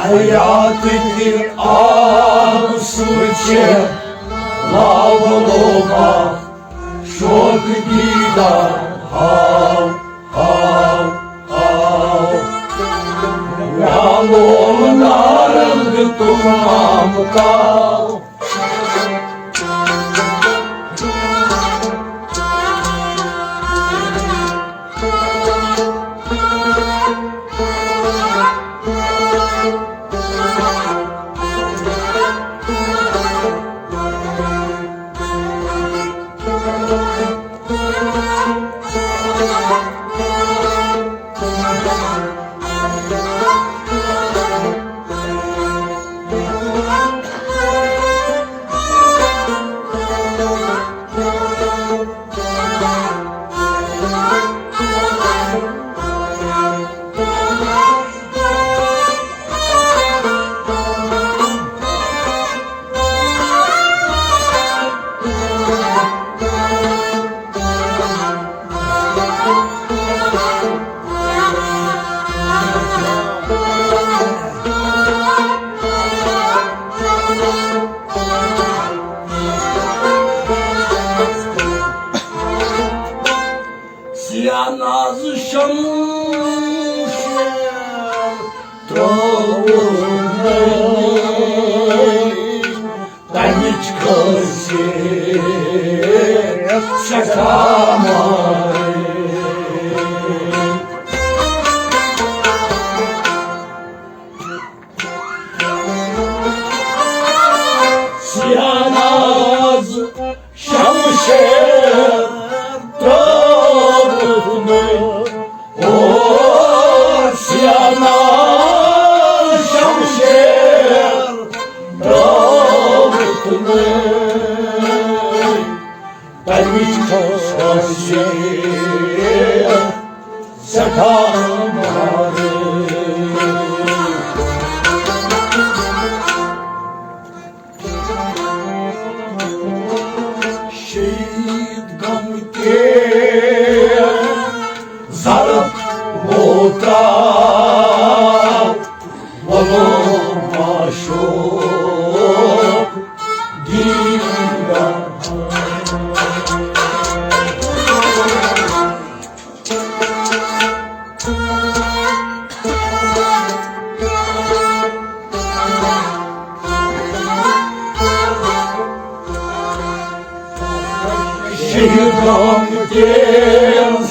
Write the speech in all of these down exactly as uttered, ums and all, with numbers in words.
حیاتٕکہِ آبہٕ سۭتۍ چھِ لاولوما شوق دیدار ہاو، ہاو، ہاو۔ مےٚ لوم نارنگ تُمام تاو۔ سیاہ ناز شمشیر ترٛووُن تَمِچ خٲصیت سٮ۪ٹھاہ مایہِ۔ سیاہ ناز شمشیر ترٛووُکھ مےٚ۔ او سیاہ ناز شمشیر ترٛووُکھ مےٚ۔ تَمِچ خٲصیت سٮ۪ٹھاہ مارٕ۔ شہید گم کے ضرب ہوتا، بولو معشوق دیدہ۔ شہید گم کے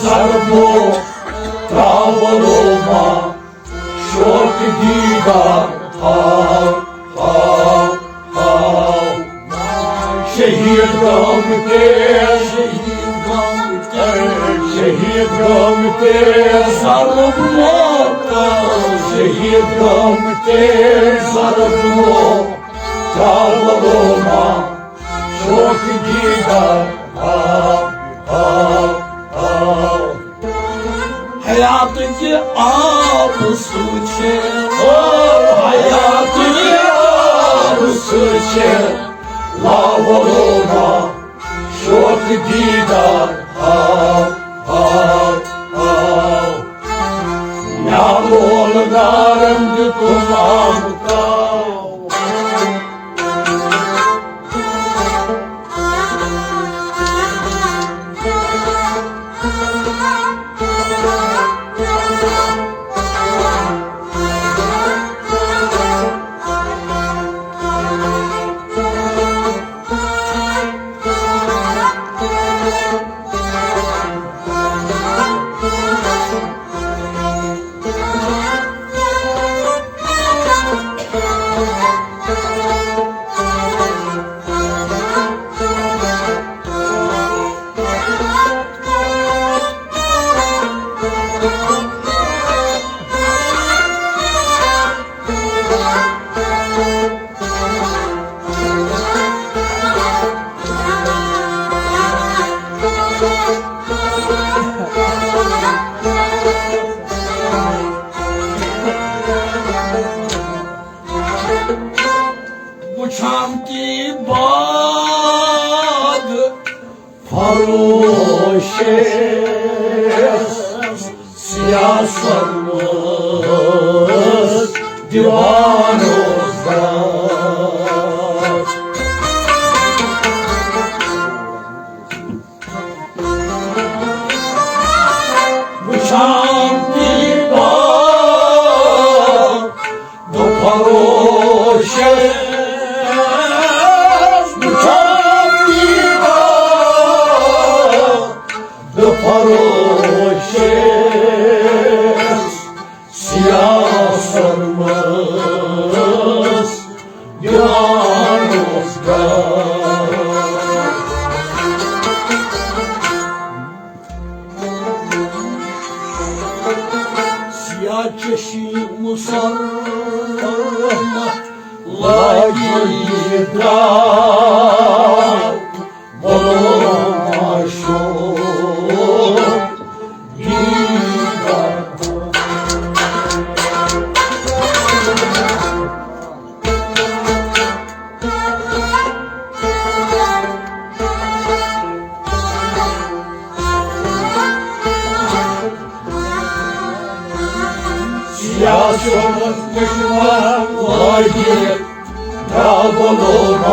ضربوں کا بولو معشوق دیدہ۔ ہاو، ہاو، ہاو۔ شہید گم کے، شہید گم کے، شہید گم کے ضرب موت، شہید گم کے ضرب موت، کیا بولو معشوق دیدہ۔ ہاو، ہاو، ہاو۔ حیاتٕکہِ آبہٕ سۭتۍ چھِ، او حیاتٕکہِ آبہٕ سۭتۍ چھِ لاولوما شوق دیدار۔ آو، آو، آو۔ مےٚ لول نارنگ تُمام تاو۔ وٕچھان تی باد فروشس سیاہ سۄرمہٕ دیوان اوس گاش۔ وٕچھان تی باد فروشس، وٕچھان تی باد فروشس سیاہ سۄرمہٕ دیوان اوس گاش۔ سیاہ چشمہٕ سۄرمہٕ لٲگِتھ درٛاو وۄلُم شوق دیدار۔ سیاہ چشمہٕ لٲگِتھ درٛاو وۄلُم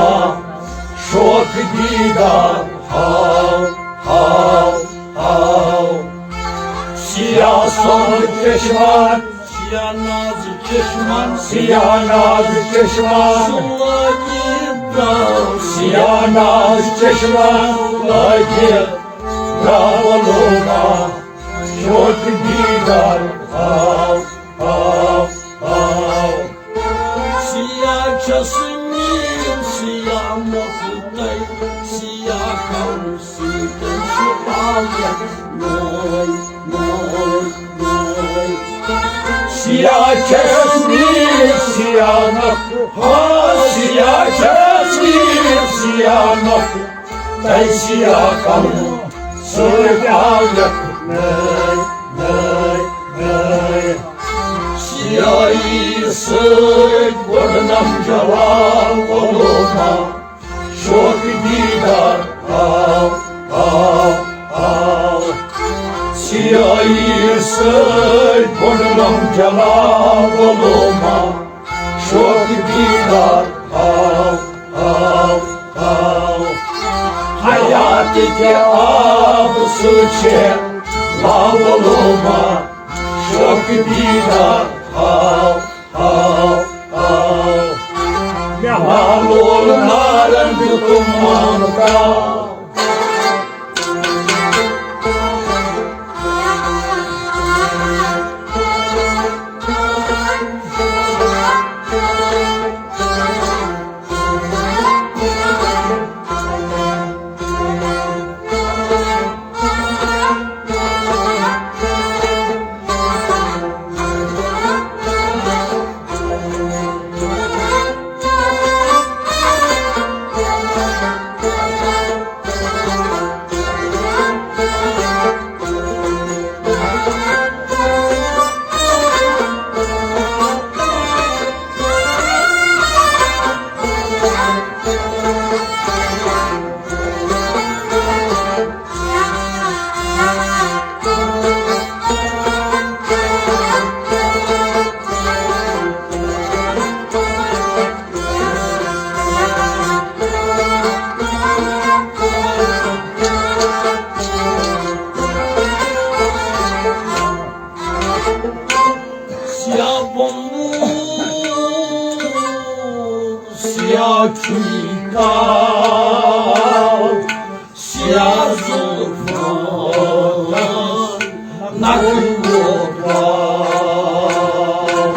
شوق دیدار۔ ہاو، ہاو، ہاو۔ سیاہ سۄرمہٕ چشمہٕ، سیاہ ناز چشمہٕ، سیاہ ناز چشمہٕ، سُہ لٲگِتھ درٛاو۔ سیاہ ناز چشمہٕ لٲگِتھ درٛاو وۄلُم شوق دیدار۔ ہاو، ہاو، ہاو۔ سیاہ چشمہٕ سیاہ نۄقطہٕ، سیاہ کلہٕ سۭتۍ چھُ آمُت نوے، نوے، نوے۔ سیاہ چشمہٕ سیاہ نۄقطہٕ، ہاں، سیاہ چشمہٕ سیاہ نۄقطہٕ۔ تۄہہِ سیاہ کلہٕ سۭتۍ آو لیکھنہٕ۔ نٔے، نٔے، نٔے۔ سیاہی سۭتۍ گۄڈٕنم جلال وۄلُم شوق دیدار۔ آو، آو، آو۔ سیاہی سۭتۍ گۄڈٕنم جلال وۄلُم شوق دیدار۔ آو، آو، آو۔ حیات کہِ آب سۭتۍ چھِ لاوٕ لوما شوق دیدار۔ آو، آو، آو۔ مےٚ ہا لول نارن دیُتُم مامہٕ تاو۔ سیاہ بۄنہٕ، سیاہ چھُے کاو، سیاہ زُلفہٕ نقل ووت واو۔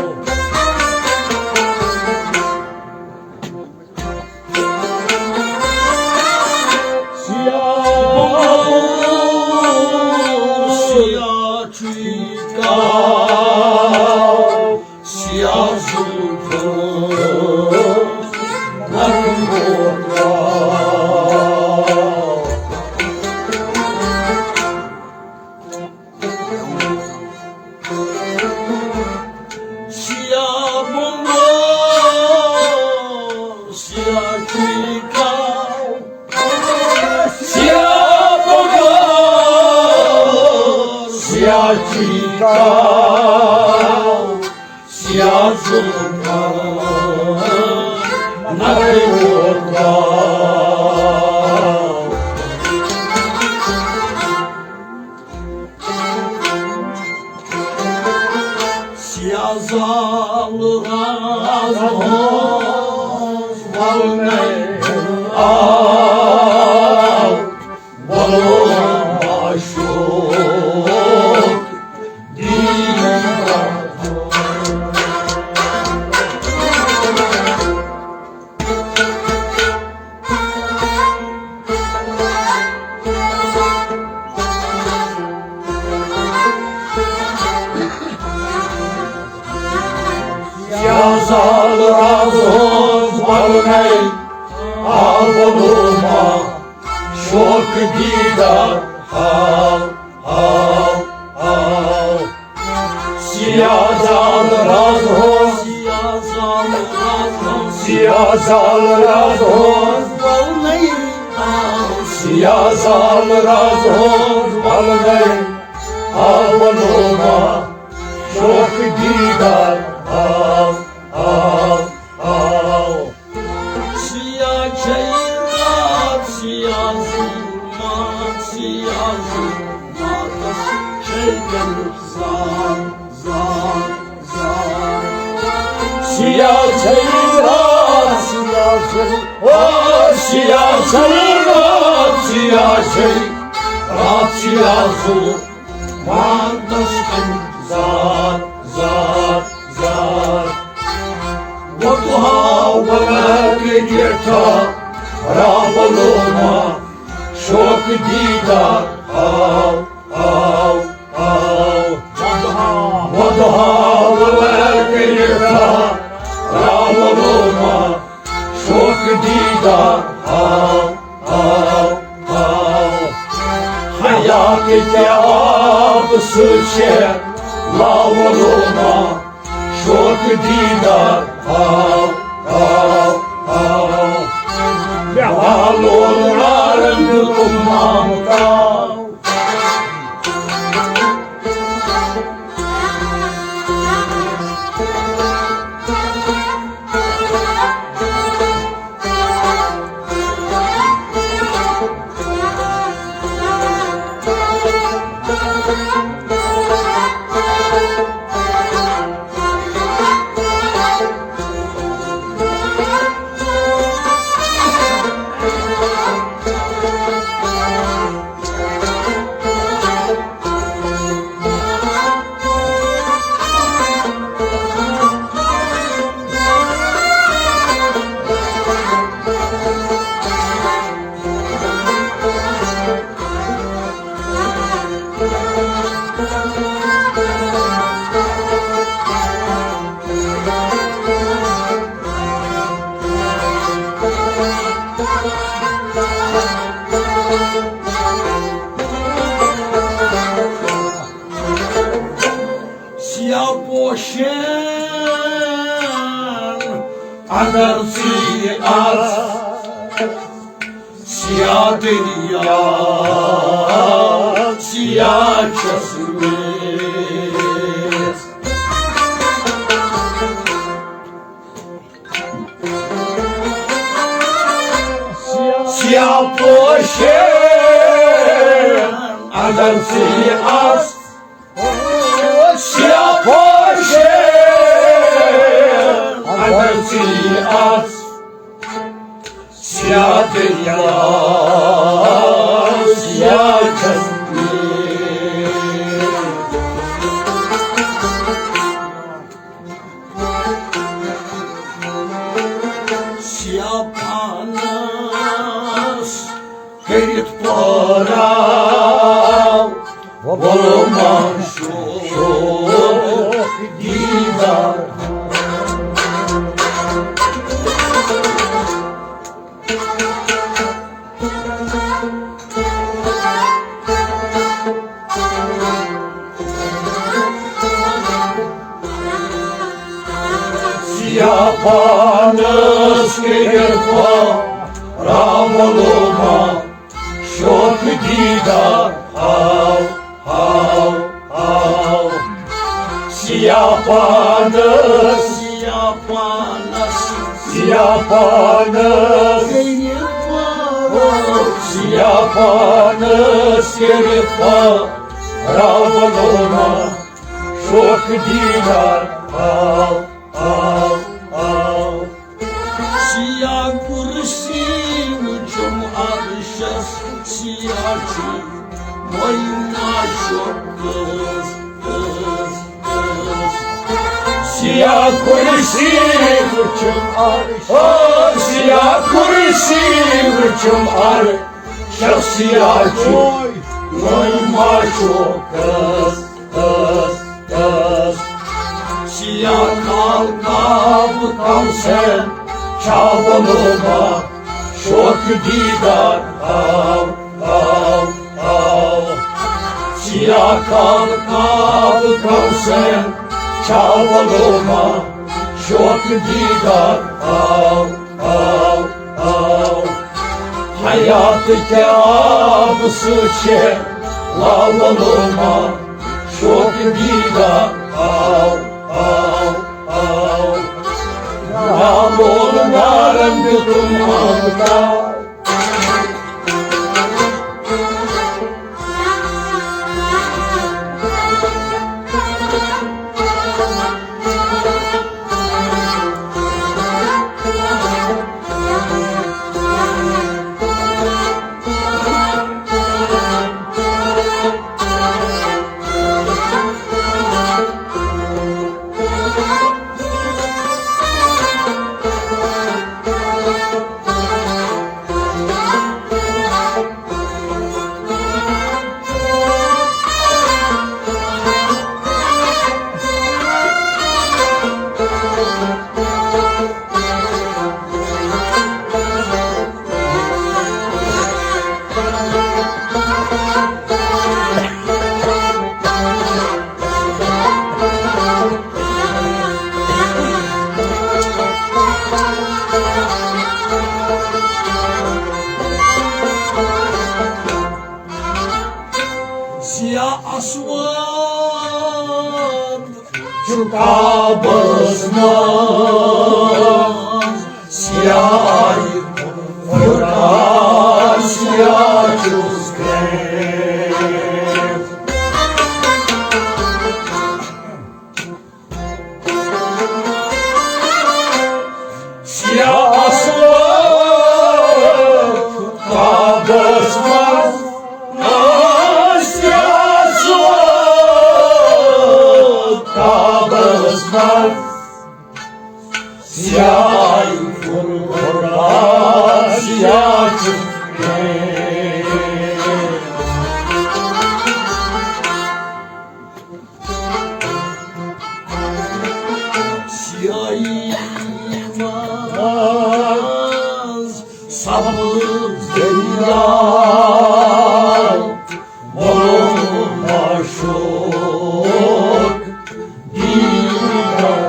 سیاہ، سیاہ چھُے کاو، سیاہ زُلفہٕ نقل ووت واو۔ سیاہ ظلمت نظرِ ووت واو۔ سیاہ زال راز ہنٛز ولنَے آو، وَلو معشوق دیٖن۔ سیاہ زال راز ہنٛز ولنَے آو، وَلو معشوق دیٖدار آو، آو، آو۔ سیاہ زال راز ہنٛز، سیاہ زال راز ہنٛز، سیاہ زال راز ہنٛز ولنَے آو، سیاہ زال راز ہنٛز ولنَے آو، وَلو معشوق دیٖدار آو، آو، آو۔ سیاہ چھے رات، سیاہ ظلمات، سیاہ ظلماتس چھے گٔمٕژ زال، زال، زال۔ سیاہ چھے رات، سیاہ ظلم-، او، سیاہ چھے رات، سیاہ چھے رات، سیاہ ظلماتس چھے زال، زال، زال۔ وَدُہا وَلَا کٔرِتھ راو، وَلو معشوق دیٖدار آو، آو، آو۔ وَدُہا وَلَا کٔرِتھ راو، وَلو معشوق دیٖدار آو، آو، آو۔ حیات کہِ آب سۭتۍ چھے لاو، وَلو معشوق دیٖدار آو، آو، آو۔ مےٚ والو نارنگ تُمام کاو۔ سیاہ پوشن اندر ژٕے اژ، سیاہ دریا، سیاہ چشمہٕ۔ سیاہ پوشن اندر ژٕے اژ، سیاہ پوشن اندر ژٕے اژ، سیاہ دریا، سیاہ چشمہٕ۔ سیاہ پانس کٔرِتھ پٲراو، وَلو معشوق دیٖدار۔ سیاہ پانس کٔرِتھ پٲراو، وَلو معشوق دیٖدار آو، آو، آو۔ پانس، سیاہ پانس، سیاہ پانس، سیاہ پانس کٔرِتھ پا-، راولو ما شوق دیدار آو، آو، آو۔ سیاہ کرسی وٕچھُم عرشس، سیاہ چھُ وۄنۍ ما شوق کٔس، کٔس، کٔس۔ سیاہ کرسی وٕچھُم عرش، او سیاہ کرسی وٕچھُم عرشس، سیاہ چھُ وۄنۍ ما شوق کٔس۔ تس، تس۔ سیاہ کال کاب کم سین، چھاولو ما شوق دیدار آو، آو، آو۔ سیاہ کال کاب کم سین، چھاولو ما شوق دیدار آو، آو، آو۔ حیات کہِ آب سۭتۍ چھِ لاولو ما شوق دیدار آو، آو، آو۔ نامول نارن دیُتُم مانتا۔ سیاہ اسود چھُ کعبس منٛز، سیاہ فرقان سیاہ چھُس گرٛیٚکھ۔ سیاہ سوز کعبس منٛز، آ، سیاہ سوز کعبس منٛز، سیاہ فرقان سیاہ چھُ۔ سیاہی منٛز سبز دریا، ووٚن معشوق دیدار۔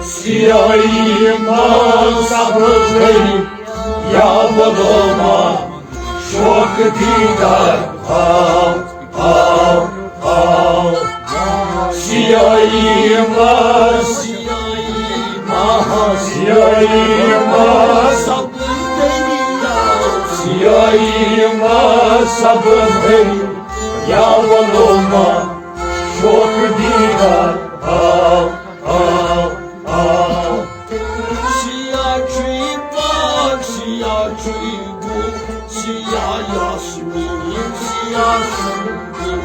سیاہی منٛز سبز گٔے یا ووٚن معشوق دیدار۔ آو، آو، آو۔ سیاہی منٛز، سیاہی منٛز، سیاہی منٛز سبز دریا، سیاہی منٛز سبز دریا، یا ووٚن معشوق دیدار۔ آو، آو، آو۔ سیاہ چھُے پاک، سیاہ چھُے گوٚو، سیاہ یاسمیٖن، سیاہ سُمبُل۔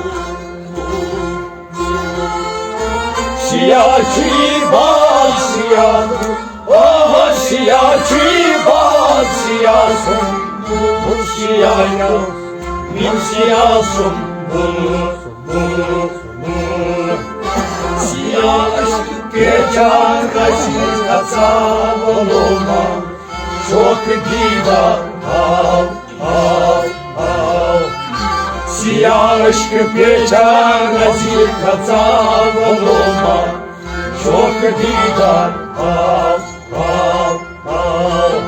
سیاہ چھُے باغ سیاہ، آہ، سیاہ چھُے باغ سیاہ سُمبُل، سیاہ یاسمیٖن، سیاہ سُمبُل۔ سیاہ عشق پیچان رسی گژھان ووٚن معشوق دیدار۔ آو، آو، آو۔ سیاہ عشق پیچان رسی گژھان ووٚن معشوق شوق دیدار آو، آو، آو۔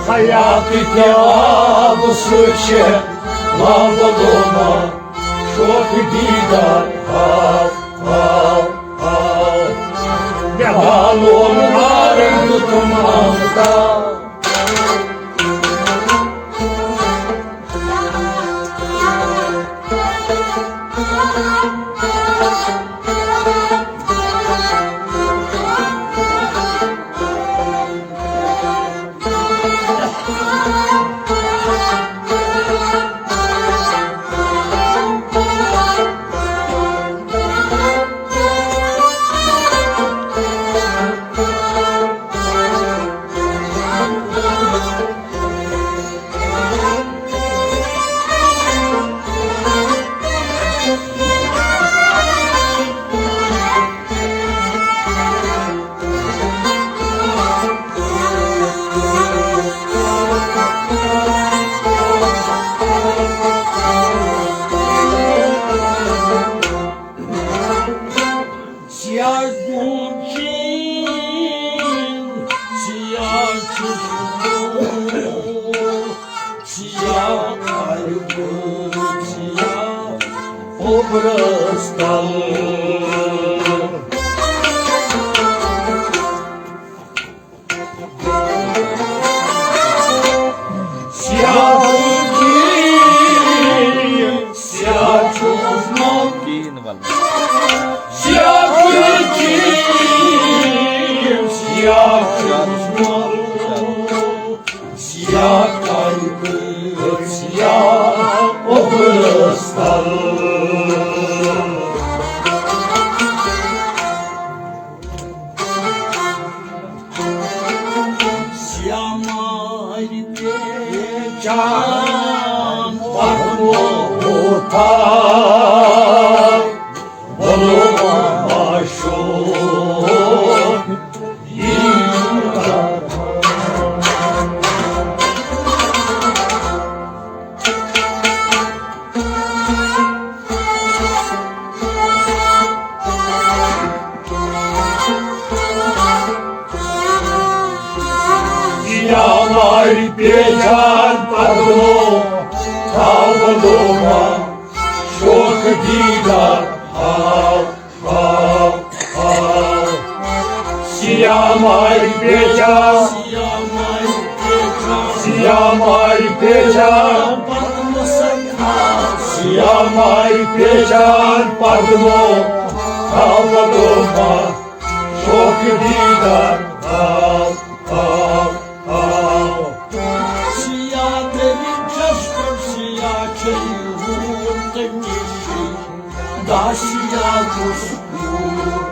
حیات کہِ آبہٕ سۭتۍ چھِ لب لوما۔ شوق دیدار آو، آو، آو۔ مےٚ بالون نارن دیُتم آمتا۔ سیاہ گوٚو چین، سیاہ چھُس بہٕ، سیاہ آیہِ بہٕ، سیاہ اوٚبرس تل۔ سیاہ گوٚو چین، سیاہ چھُس بہٕ۔ کِہیٖنۍ وَلہٕ۔ سیاہ گوٚو چین، سیاہ چھُس بہٕ۔ سیاہ کَرِ بہٕ سیاہ اوٚبرس تل۔ سیاہ مارِ پیچان پَرنو ہوتا، بولو معشوق۔ سیاہ مارِ پیچان پَرنو، تھاو بولو ما شوق دیدار، آو، آو، آو۔ سیاہ مارِ پیچان، سیاہ مارِ پیچان، سیاہ مارِ پیچان پَرنو، تھاو بولو ما شوق دیدار، آو، آو، آو۔ سیاہ دٔری چھَس تہٕ سیاہ چھے ہوٗر تہٕ مےٚ چھے داسیا کُس ہوٗر۔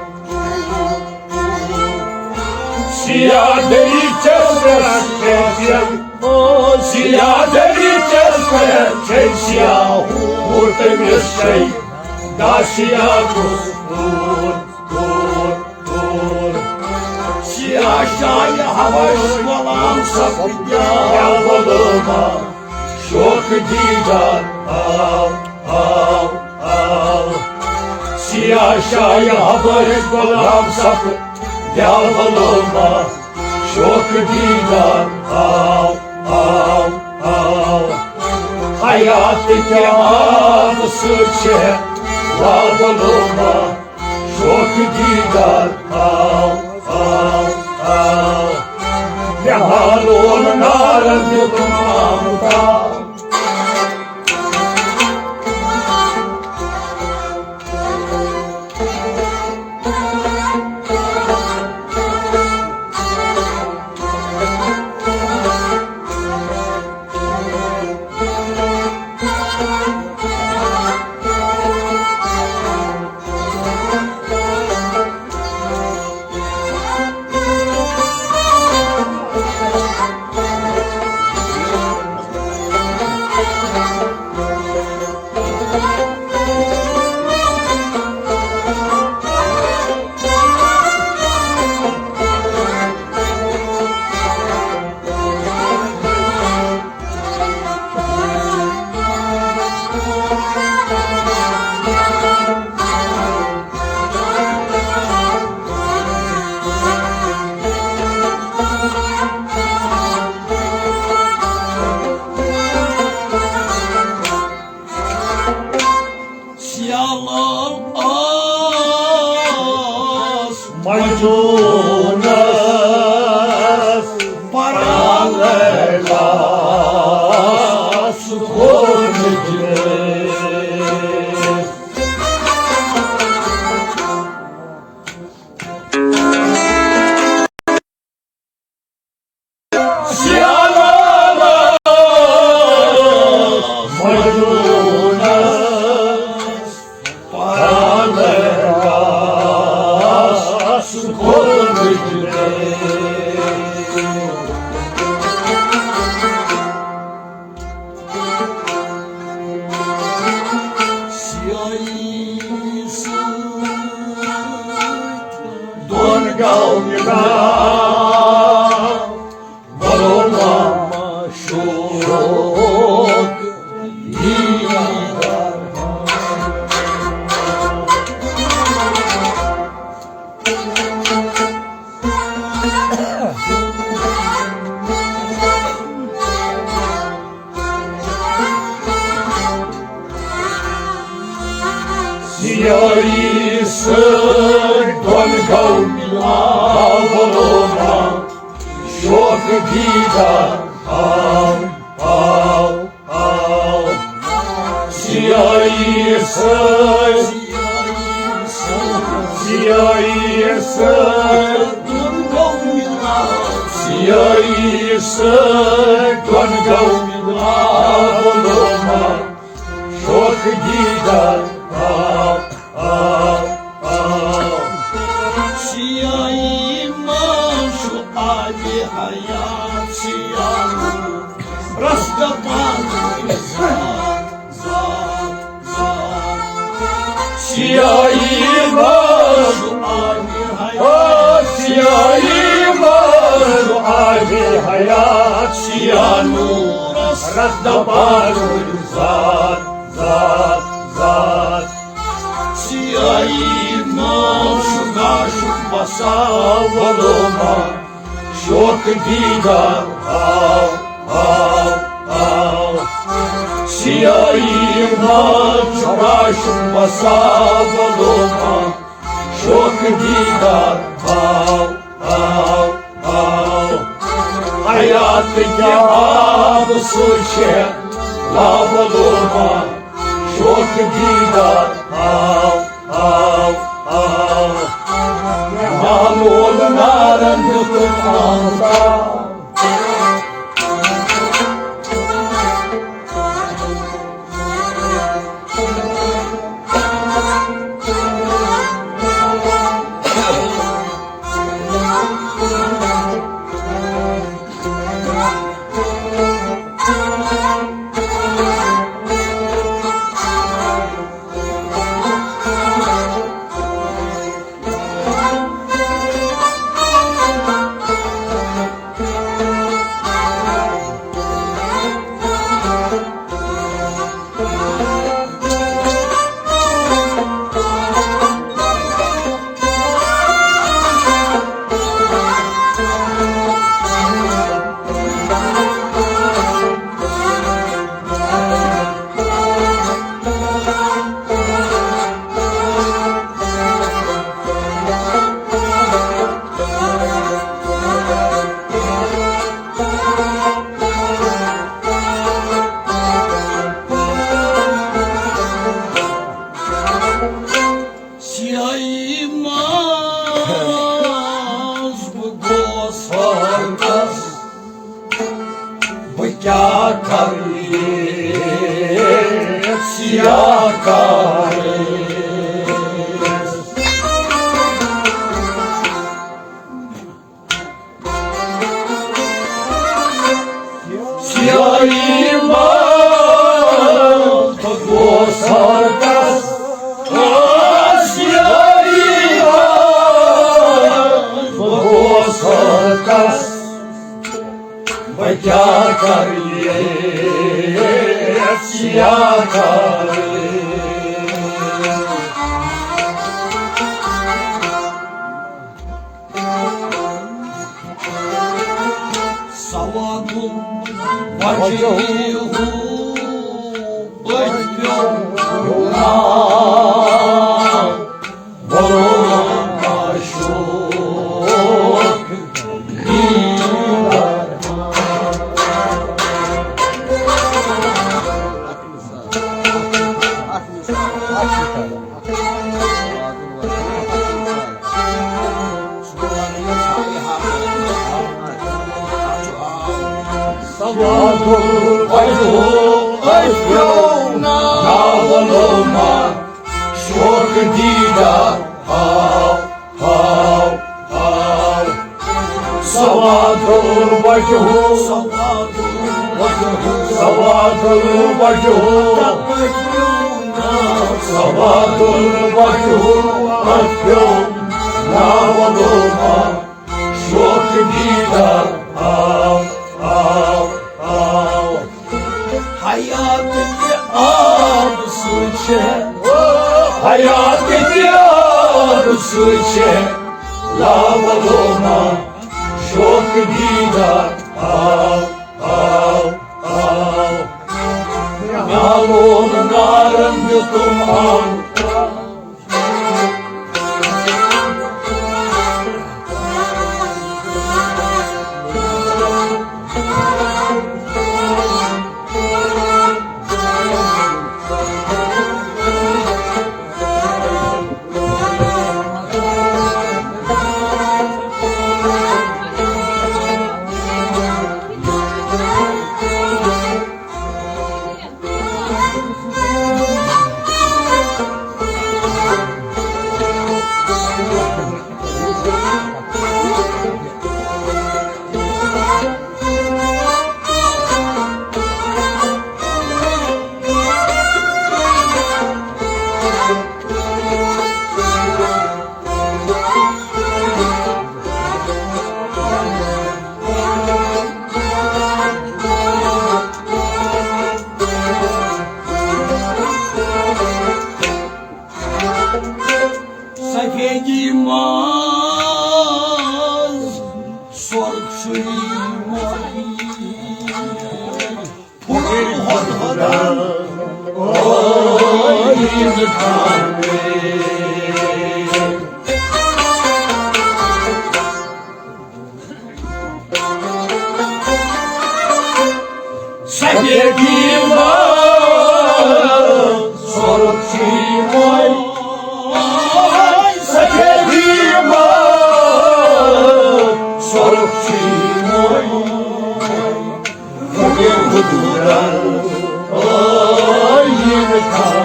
سیاہ دٔری چھَس تہٕ سیاہ چھے، او سیاہ دٔری چھَس تہٕ چھے سیاہ ہوٗر تہٕ مےٚ چھے داسیا کُس ہوٗر۔ سیاہ شاہہِ حبش غلام سفید، یا غلام شوق دیدار، آو، آو، آو۔ سیاہ شاہہِ حبش غلام سفید، یا غلام شوق دیدار، آو، آو، آو۔ حیات کہِ آب سۭتۍ چھِ لب لوما شوق دیدار، آو، آو، آو۔ مےٚ ہالون نارن دیُتم آمتا۔ دۄن گوٚو مِلان، ووٚنُن شوق دیٖدار۔ سیٲیی سۭتۍ دۄن گوٚو مِلان، ووٚنُن شوق دیٖدار۔ آو، آو، آو۔ سیٲیی سۭتۍ، سیٲیی سۭتۍ، سیٲیی سۭتۍ دۄن گوٚو مِلان، ووٚنُن شوق دیٖدار۔ آو، آو، آو۔ سیٲیی منٛز چھُ آبِ حیات سیاہو رس دپان۔ سیاہی منٛز، آ، سیاہی منٛز آبِ حیات سیاہ نوٗرس دپان ذات، ذات، ذات۔ سیاہی منٛز چھُ گاشُک بسا وۄلومہ، شوق دیٖدار۔ آو، آو، آو۔ سیاہی منٛز چھُ گاشُک بسا وۄلومہ، شوق دیٖدار۔ آو، آو، آو۔ حیات کہِ آب سۭتۍ چھِ لابلومہ، شوق دیٖدار۔ آو، آو، آو۔ مالول نارن دیُتُن آفتاب۔ سیاہی منٛز بہٕ گوس ہٲرتس، بہٕ کیٛاہ کرٕ ییٚتہِ سیاہ کارٕ؟ سیاہی منٛز بہٕ گوس ہٲرتس، آ، سیاہی منٛز بہٕ گوس ہٲرتس، بہٕ کیٛاہ کرٕ ییٚتہِ سیاہ کارٕ؟ سواد وجهه أتبع معشوق دیدار۔ سواد الوجہ أسۍ پیوٚو ناولوما، شوق دیدار آو، آو، آو۔ سواد الوجہ، سواد الوجہ، سواد الوجہ، سواد الوجہ أسۍ پیوٚو ناولوما، شوق دیدار آو، آو، آو۔ حیات کہِ آب سۭتۍ چھِ، حیات کہِ آب سۭتۍ چھِ لاولوما، شوق دیدار آو، آو، آو۔ مےٚ لوگ نارن دیُتُم آب۔ سفیدی منٛز سۄرسُے مۄہنی۔ پھُٹُن ہُد ہُدن ٲییٖن خانہٕ۔ سفیدی منٛز سۄرُپھ چھُے مۄنۍ، سفیدی منٛز سۄرُپھ چھُے مۄنۍ۔ فقیر حضورن ٲییٖن خانہٕ۔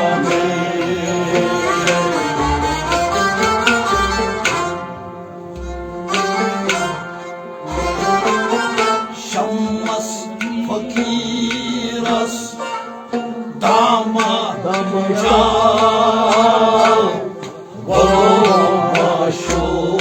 شمس فقیرس دامہ دامہ جان، ولو معشوق۔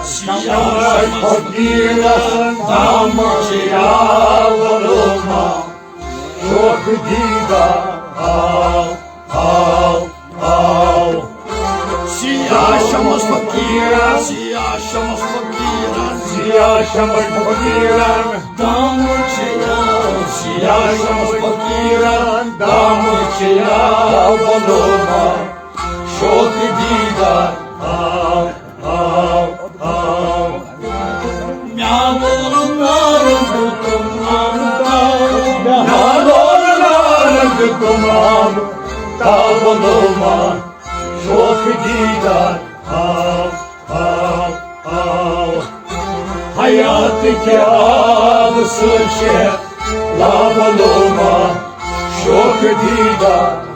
سیاہ فقیرن دامہٕ جیا ولوما، شوق دیدار آو، آو، آو۔ سیاہ شمس فقیرن، سیاہ شمس فقیرن، سیاہ شمس فقیرن دامہٕ جیا، سیاہ شمس فقیرن دامہٕ جیا ولوما، شوق دیدار آو، آو، آو۔ میانو نارنگ تمام، میانو نارنگ تمام، تاولوما، شوق دیدار آو، آو، آو۔ حیات کہِ آب سۭتۍ چھِ لاولوما، شوق دیدار